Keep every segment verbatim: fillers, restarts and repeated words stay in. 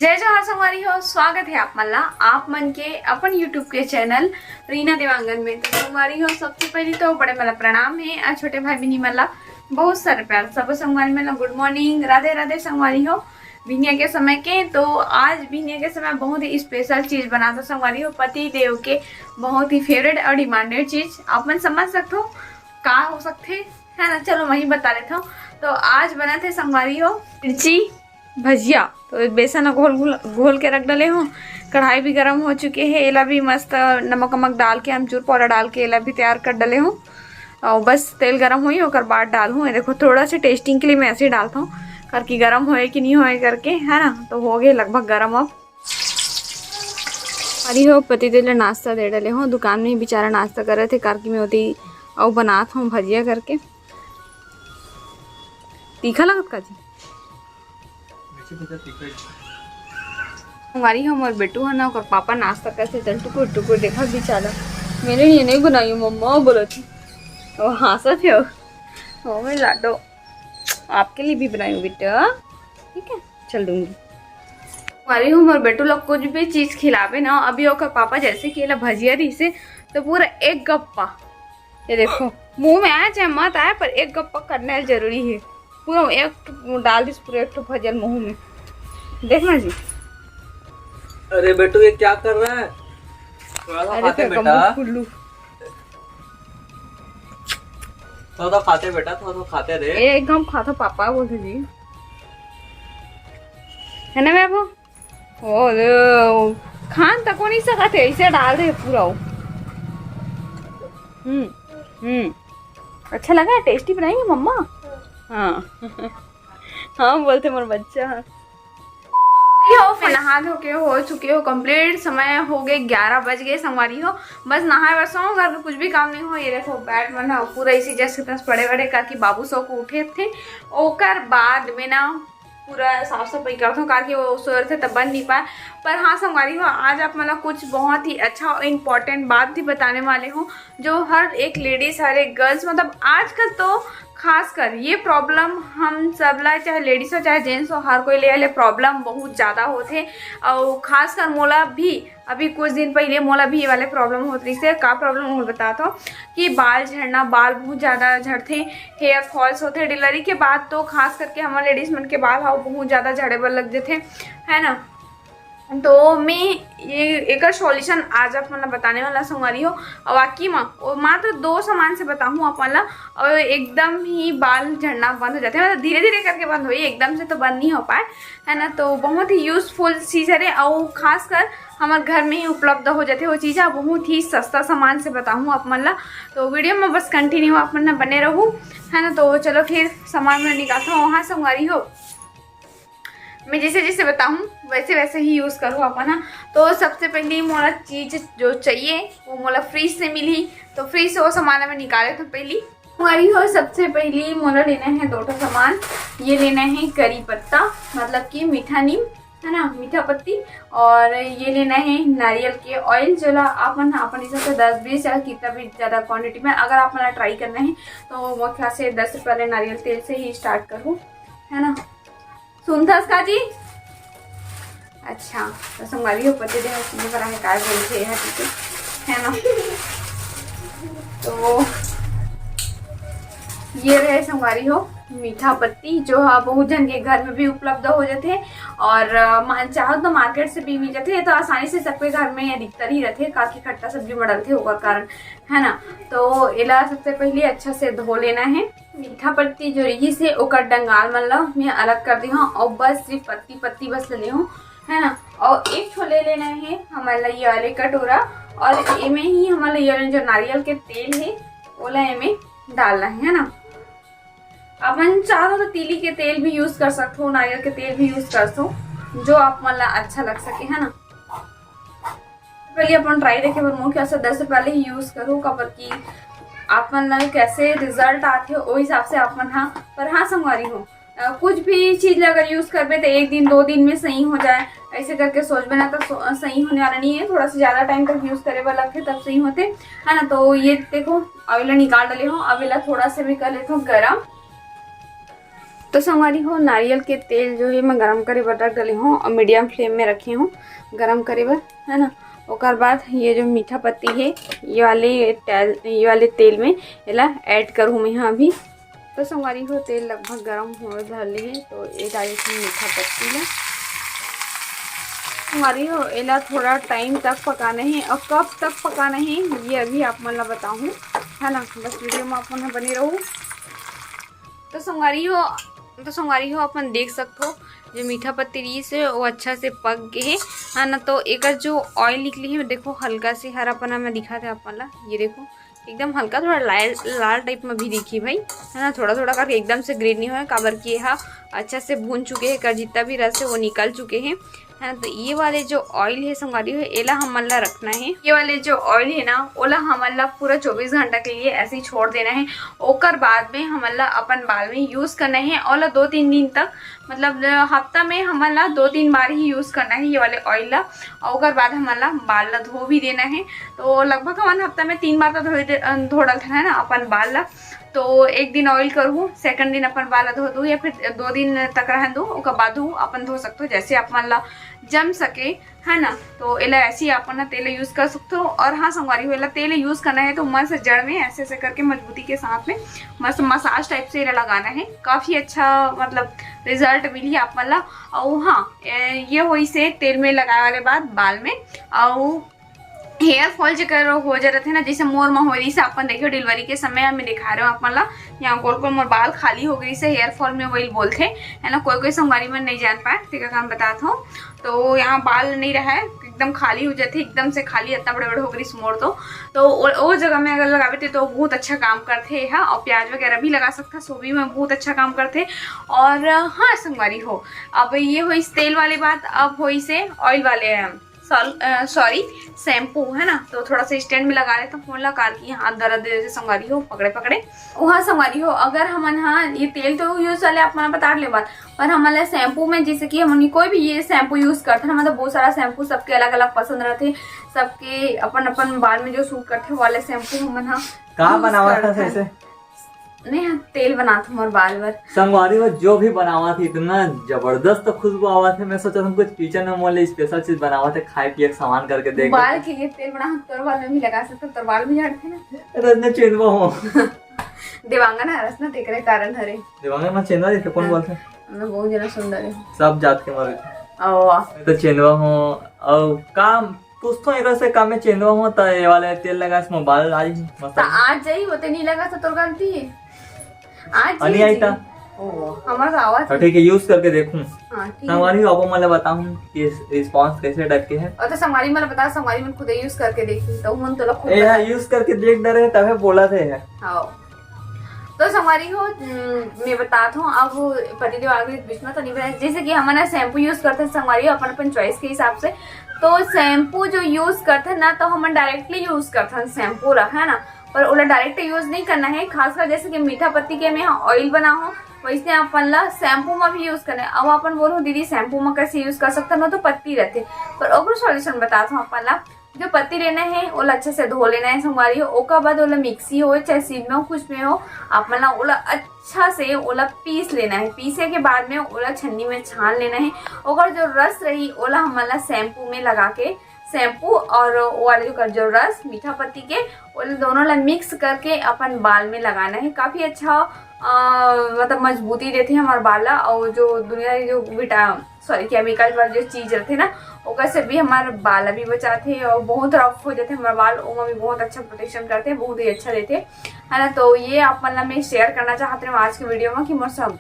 जय जोहार संगवारी हो, स्वागत है आप मन ला, आप मन के अपन YouTube के चैनल रीना देवांगन में। तो संगवारी हो, सबसे पहली तो बड़े मन ला प्रणाम है और छोटे भाई बहिनी मन ला बहुत सारे प्यार। सब संगवारी मन ला गुड मॉर्निंग, राधे राधे संगवारी हो। बिहनिया के समय के, तो आज बिहनिया के समय बहुत ही स्पेशल चीज बनात हों संगवारी हो, पति देव के बहुत ही फेवरेट और डिमांडेड चीज। आप मन समझ सकत हो का हो सकथे, है ना? चलो, वही बता लेत हों। तो आज बनत हे संगवारी हो मिर्ची भजिया। तो बेसन घोल, घोल, घोल के रख डले हों। कढ़ाई भी गरम हो चुके हे, एला भी मस्त नमक वमक डाल के, अमचूर पाउडर डाल के एला भी तैयार कर डले हों। और बस तेल गरम होही, ओकर बाद डालहूँ। ये देखो, थोड़ा से टेस्टिंग के लिए मैं ऐसे ही डालत हों, करके गरम होए कि नहीं होए करके, है ना। तो हो गए लगभग गरम। अब अरे हो, पतिदेव ले नाश्ता दे डले हों, दुकान में ही बेचारा नाश्ता करत हे, करके मैं ओती अउ बनात हों भजिया करके। तीखा लगत का जी? हमारी हमर बेटू है ना, ओकर पापा नाश्ता करथे, चल टुकुर टुकुर देखा बेचारा। मेरे लिए नहीं बनाई हूँ मम्मा, बोलत हे। वो हंसत हे। ओ मेरे लाडो, आपके लिए भी बनाई हूँ बेटा, ठीक है, चल दूंगी। हमारी हमर बेटू लोग कुछ भी चीज खिलावे ना, अभी ओकर पापा जैसे कि एला भजिया दिसे, तो पूरा एक गप्पा, ये देखो, मुंह में आए चाहे मत आए, पर एक गप्पा करना जरूरी है। पूरा एक ठो डाल दिस, पूरा एक ठो भजिया मुंह में। देखना जी। अरे बेटू, ये क्या कर रहा है? थोड़ा सा अरे खाते फिर बेटा। गम्मू कुल्लू। थोड़ा सा खाते बेटा, थोड़ा सा खाते रे। ए, एकदम खाता पापा बोलते जी। है ना बाबू? ओ, ओ, खान तक नहीं सकत हे, ऐसे डाल दे पूरा वो। हम्म, हम्म। अच्छा लगा? टेस्टी बनाई है मम्मा? हाँ। हाँ, बोलते मोर बच्चा। हो, फिर नहा धो के हो चुके हो कंप्लीट, समय हो गए ग्यारह बज गए संगवारी हो। बस नहाए बस हो, घर में कुछ भी काम नहीं हो। ये देखो, बैट मन हो पूरा इसी जैसे तस पड़े बड़े, काकि बाबू सो को उठे थे, ओकर बाद में ना पूरा साफ सफाई करत हों, काकि वो सोए रथे तब बन नहीं पाए। पर हाँ संगवारी हो, आज आप मन ला कुछ बहुत ही अच्छा और इम्पोर्टेंट बात भी बताने वाले हों, जो हर एक लेडीज, हर एक गर्ल्स, मतलब आजकल तो खासकर ये प्रॉब्लम हम सब ला, चाहे लेडीज हो चाहे जेंट्स हो, हर कोई ले, ले प्रॉब्लम बहुत ज़्यादा होथे। और खासकर मोला भी अभी कुछ दिन पहले मोला भी ये वाले प्रॉब्लम होत रहिस हे। का प्रॉब्लम होत बतात हों कि बाल झड़ना, बाल बहुत ज़्यादा झड़थे, हेयर फॉल्स होथे। डिलीवरी के बाद तो खास करके हमर लेडीज मन के बाल ह बहुत ज़्यादा झड़े बर लग जथे, है ना। तो मैं ये एकर सॉल्यूशन आज आप मन ला बताने वाला संगवारी हो। और वाकई में वो मात्र दो सामान से बताहूँ आप मन ला, और एकदम ही बाल झड़ना बंद हो जाथे, मतलब धीरे धीरे करके बंद होही, एकदम से तो बंद नहीं हो पाए, है ना। तो बहुत ही यूजफुल चीज हरे, और खासकर हमर घर में ही उपलब्ध हो जाथे वो चीज ह। बहुत ही सस्ता सामान से बताहूँ आप मन ला, तो वीडियो में बस कंटिन्यू आप मन ह बने रहू, है ना। तो चलो फिर सामान में निकालता हूँ। हाँ संगवारी हो, मैं जैसे जैसे बताहूँ वैसे वैसे ही यूज करूँ अपन ह। तो सबसे पहले मोला चीज जो चाहिए वो मोला फ्रिज से मिली, तो फ्रिज से वो सामान मैं निकाले तो पहली संगवारी हो, सबसे पहली मोला लेना है दो ठो सामान। ये लेना है करी पत्ता, मतलब कि मीठा नीम, है ना, मीठा पत्ती। और ये लेना है नारियल के ऑयल, जो ला आप मन अपन हिसाब से दस बीस या कितना भी ज़्यादा क्वांटिटी में, अगर आप मन ला ट्राई करना है तो मोर ख्याल से दस रुपये वाले नारियल तेल से ही स्टार्ट करूँ, है ना। सुनथस का जी? अच्छा, तो संगवारी हो, पति देह सुनने पर आहे, काय बोलथे है, ठीक है, है ना। तो ये रहे संगवारी हो मीठा पत्ती, जो ह बहुत जन के घर में भी उपलब्ध हो जाथे। और अ, मा-, चाहो तो मार्केट से भी मिल जाथे, ये तो आसानी से सबके घर में अधिकतर ही रहथे, काकि खट्टा सब्जी में डलथे ओकर कारण, है ना। तो एला सबसे पहले अच्छा से धो लेना है। मीठा पत्ती जो रहिस हे ओकर डंगाल मन ला मैं अलग कर दे हूँ, और बस सिर्फ पत्ती पत्ती बस ले हूँ, है ना। और एक ठो ले लेना है हमन ला ये वाले कटोरा, और एमे ही हमन ला ये वाले जो नारियल के तेल है ओला एमे डालना है, है ना। अपन चाहो तो तिली के तेल भी यूज कर सकते हो, नारियल के तेल भी यूज कर सकते हो, जो आप मन ला अच्छा लग सके, है ना। पहले अपन ट्राई देखे बर मोर ख्याल से दस रुपये वाले ही यूज करो, काबर कि आप मन ला कैसे रिजल्ट आथे ओ हिसाब से आप मन हा। पर हाँ संगवारी हो, अ, कुछ भी चीज ला अगर यूज करबे तो एक दिन दो दिन में सही हो जाए, ऐसे करके सोचबे ना तो सो-, सही होने वाला नहीं है। थोड़ा सा ज्यादा टाइम तक यूज करे बर लगथे तब सही होथे, है ना। तो ये देखो, अब एला निकाल डाले हो, अब एला थोड़ा सा भी कर लेते हो गरम। तो संगवारी हो, नारियल के तेल जो है मैं गरम करे बर रख डले हूँ और मीडियम फ्लेम में रखे हूँ गरम करे बर, है ना। ओकर बाद ये जो मीठा पत्ती है, ये वाले तेल, ये वाले तेल में एला ऐड करूँ मैं यहाँ अभी। तो संगवारी हो, तेल लगभग गरम होए धर ले है, तो ये डाले थे मीठा पत्ती ला। संगवारी हो, एला थोड़ा टाइम तक पकाना है और कब तक पकाना है, ये अभी आप मन ला बताऊँ, है ना। बस वीडियो में आप मन ह बने रहू। तो संगवारी हो, तो संगवारी हो, अपन देख सकत हो, जो मीठा पत्ती रहिस हे, वो अच्छा से पक गे हे, है ना। तो एकर जो ऑयल निकली है, देखो, हल्का से हरा पना में दिखात हे अपन ला, ये देखो, एकदम हल्का, थोड़ा लाल, लाल टाइप में भी दिखी भाई, है ना। थोड़ा थोड़ा करके एकदम से ग्रीन नहीं होय, काबर कि ये हा अच्छा से भून चुके हैं, एकर जितना भी रस है वो निकल चुके हैं, है ना। तो ये वाले जो ऑयल है संगवारी हो, एला हमन ला रखना है। ये वाले जो ऑयल है ना, ओला हमन ला पूरा चौबीस घंटा के लिए ऐसे ही छोड़ देना है। ओकर बाद में हमन ला अपन बाल में यूज करना है, और ला दो तीन दिन तक, मतलब हफ्ता में हमन ला दो तीन बार ही यूज करना है ये वाले ऑयल ला। और ओकर बाद हमन ला बाल ला धो भी देना है। तो लगभग हमन हफ्ता में तीन बार तो धो दे, धो डालथन, है ना, अपन बाल ला। तो एक दिन ऑयल करहू, सेकंड दिन अपन बाल ला धो दू, या फिर दो दिन तक रहन दू, ओकर बाद अपन धो सकथो, जैसे आप मन ला जम सके, है ना। तो एला ऐसे ही अपन ना तेल यूज कर सकथो। और हाँ संगवारी हो, एला तेल यूज करना है तो मस्त जड़ में ऐसे ऐसे करके मजबूती के साथ में मस्त मसाज टाइप से एला लगाना है, काफी अच्छा, मतलब, रिजल्ट मिली आप मन ला। और हाँ, ए, ये होइस हे तेल में लगाए वाले बाद बाल में। और हेयर फॉल जेकर हो जा रथे ना, जैसे मोर में होए रहिस, अपन देखियो डिलीवरी के समय में दिखा रहे हो आप मन ला, यहाँ गोल गोल मोर बाल खाली हो गइस हे, हेयर फॉल में वही बोलथे, है ना। कोई कोई संगवारी मन नहीं जान पाए, तेकर कारण बतात हूँ। तो यहाँ बाल नहीं रहा है, एकदम खाली हो जाथे, एकदम से खाली, इतना बड़े बड़े हो गइस मोर तो। तो ओ, ओ जगह में अगर लगावे ते तो बहुत अच्छा काम करथे हा, और प्याज वगैरह भी लगा सकता, सोबी में बहुत अच्छा काम करथे। और हाँ संगवारी हो, अब ये होइस तेल वाली बात, अब होइस हे ऑयल वाले, सॉरी, शैम्पू, है ना। तो थोड़ा सा स्टैंड में लगा लेता हूँ, काबर कि हाथ दर्द दे देथे संगवारी हो, पकड़े पकड़े। वहाँ संगवारी हो, अगर हमन, हाँ, ये तेल तो यूज वाले आप मन बता ले बात, पर हमन ला शैम्पू में, जैसे कि हमन कोई भी ये शैम्पू यूज करथन, मतलब बहुत सारा शैम्पू सबके अलग अलग पसंद रहथे, सबके अपन अपन बाल में जो सूट करथे, वो वाला शैम्पू हमन हा का use बनावत हस करथन। ऐसे? नहीं, हाँ, तेल बनात हूँ मोर बाल बर। संगवारी हो, जो भी बनावत हे, इतना जबरदस्त खुशबू आवत हे। मैं सोचत हूँ कुछ किचन में मोले स्पेशल चीज बनावत हे, खाए पिए के सामान करके देख बाल देते। के लिए तेल बना, तोर बाल में भी लगा सकते, तोर बाल भी झड़ते ना। रचना चेंदवा हो। देवांगन हरस ना, तेकरे कारण हरे। देवांगन में चेंदवा जैसे कौन हाँ। बोलते हैं? मैं बहुत जना सुंदर है। सब जात के मरे। ओ वाह। मैं तो चेंदवा हूँ। और काम पूछथो एकरा से, का मैं चेंदवा हूँ, त ये वाला तेल लगा, इसमें बाल आ जाही, मस्त। त आज जाही, वो ते नहीं लगा था, तोर गलती है। आज अनि जाही आई जी। ता? ओ, हमारा तो आवाज तो ठीक है, यूज करके देखूं। हाँ, ठीक है। संगवारी हो, अब मैं बताऊं कि रिस्पांस कैसे टाइप के है। और तो संगवारी मन बता, संगवारी मन खुद यूज करके देखी, तो मन तो खुद ए, बता। हाँ, यूज करके देख डरे, तबे बोला थे है। हाँ। तो संगवारी हो, हम्म, मैं बतात हूँ, अब पतिदेव आ गए बीच में, तो नहीं बताया। जैसे कि हमन शैम्पू यूज करते हैं संगवारी हो, अपन अपन चॉइस के हिसाब से। तो शैम्पू जो यूज करते हैं ना, तो हमन डायरेक्टली यूज करते हैं शैम्पू ला, है ना, पर ओला डायरेक्ट यूज नहीं करना है। खासकर जैसे कि मीठा पत्ती के मैं ऑयल बना हूँ, वैसे अपन ला शैम्पू में भी यूज करना है। अब अपन बोलूँ दीदी शैम्पू में कैसे यूज कर सकते हैं, तो पत्ती रहते, पर ओकरो सॉल्यूशन बतात हूँ अपन ला। जो पत्ती लेना है, ओला अच्छा से धो लेना है संगवारी हो। ओकर बाद ओला मिक्सी हो चाहे सील में हो, कुछ में हो, आप मन ला ओला अच्छा से ओला पीस लेना है। पीसे के बाद में ओला छन्नी में छान लेना है। ओकर जो रस रही, ओला हमन ला शैम्पू में लगा के, शैम्पू और वो वाले जो कर, जो रस मीठा पत्ती के, ओला दोनों ला मिक्स करके अपन बाल में लगाना है। काफी अच्छा, अ, मतलब मजबूती देथे हमारे बाल ला। और जो दुनिया की जो विटा-, सॉरी, केमिकल वाला जो चीज रहथे ना, ओकर से भी हमार बाल भी बचाथे और बहुत रफ हो जाथे हमार बाल, ओमा भी बहुत अच्छा प्रोटेक्शन करथे, बहुत ही अच्छा देथे, है ना। तो ये आप मन ला मैं शेयर करना चाहत रहे आज के वीडियो में कि मोर सब,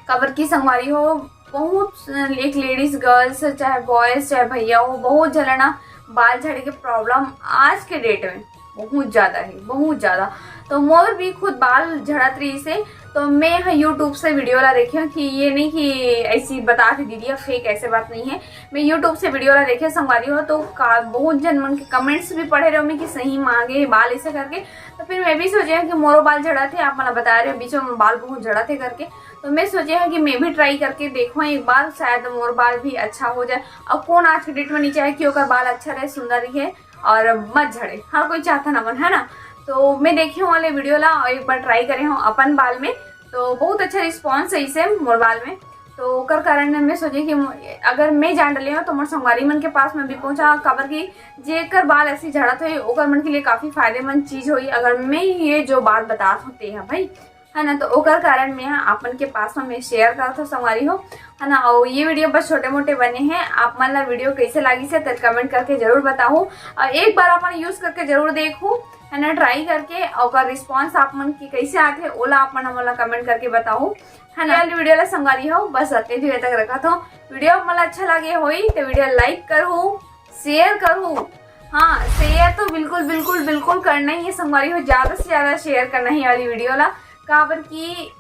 काबर की संगवारी हो, बहुत एक लेडीज गर्ल्स, चाहे बॉयज, चाहे भैया हो, बहुत झन ला ना बाल झड़े के प्रॉब्लम आज के डेट में बहुत ज्यादा है, बहुत ज्यादा। तो मोर भी खुद बाल झड़त रहिस हे, तो मैं ह YouTube से वीडियो ला देखे हूँ कि ये नहीं कि ऐसी बता थी दीदी, फेक ऐसे बात नहीं है। मैं YouTube से वीडियो ला देखे संगवारी हो, तो का बहुत झन मन के कमेंट्स भी पढ़े रहे मैं कि सही मांगे बाल ऐसे करके। तो फिर मैं भी सोचे हूँ कि मोरो बाल झड़ा थे, आप मन ला बता रहे हो बीच में बाल बहुत झड़ा थे करके। तो मैं सोचे हूँ कि मैं भी ट्राई करके देखूँ एक बार, शायद मोर बाल भी अच्छा हो जाए। और कौन आज के डेट में नहीं चाहे कि ओकर बाल अच्छा रहे, सुंदर रहे और मत झड़े, हर कोई चाहता ना मन, है ना। तो मैं देखे हूँ वाले वीडियो ला और एक बार ट्राई करे हूँ अपन बाल में। तो बहुत अच्छा रिस्पॉन्स है इसे मोर बाल में। तो ओकर कारण मैं सोचे कि मो-, अगर मैं जान डले हूँ तो मोर संगवारी मन के पास में भी पहुँचा, काबर कि जेकर बाल ऐसी झड़त होई ओकर मन के लिए काफी फायदेमंद चीज होई। अगर मैं ये जो बात बतात हूँ ते है भाई, है ना, तो ओकर कारण मैं हा आपन के पास में मैं शेयर करत हूँ संगवारी हो, है ना। और ये वीडियो बस छोटे मोटे बने हैं, आप मन ला वीडियो कैसे लागिस है तो कमेंट करके जरूर बताहू, और एक बार अपन यूज करके जरूर देखू, है ना, ट्राई करके। ओकर रिस्पॉन्स आप मन के कैसे आथे ओला आप मन हमन ला कमेंट करके बताहू, है ना। ये वाली वीडियो ला संगवारी हो बस अतने दूर तक रखत हूँ। वीडियो आप मन ला अच्छा लगे होई तो वीडियो लाइक करहू, शेयर करहू। हाँ, शेयर तो बिल्कुल बिल्कुल बिल्कुल करना ही है संगवारी हो, ज्यादा से ज्यादा शेयर करना ही वाली वीडियो ला, काबर कि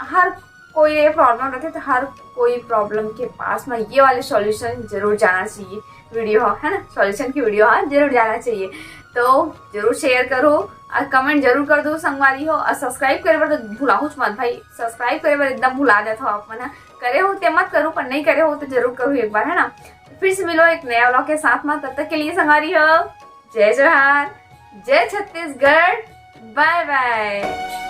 हर कोई ये प्रॉब्लम रहते तो हर कोई प्रॉब्लम के पास में ये वाले सॉल्यूशन जरूर जाना चाहिए। वीडियो हो, है ना, सॉल्यूशन की वीडियो हो, जरूर जाना चाहिए। तो जरूर शेयर करो और कमेंट जरूर कर दो संगवारी हो, और सब्सक्राइब करे बर तो भुलाहूच मत भाई, सब्सक्राइब करे बर एकदम भुला जात हो आप मन ह। करे हो ते मत करो, पर नहीं करे हो तो जरूर करो एक बार, है ना। फिर से मिलो एक नया व्लॉग के साथ में, तब तक के लिए संगवारी हो जय जोहार, जय छत्तीसगढ़, बाय बाय।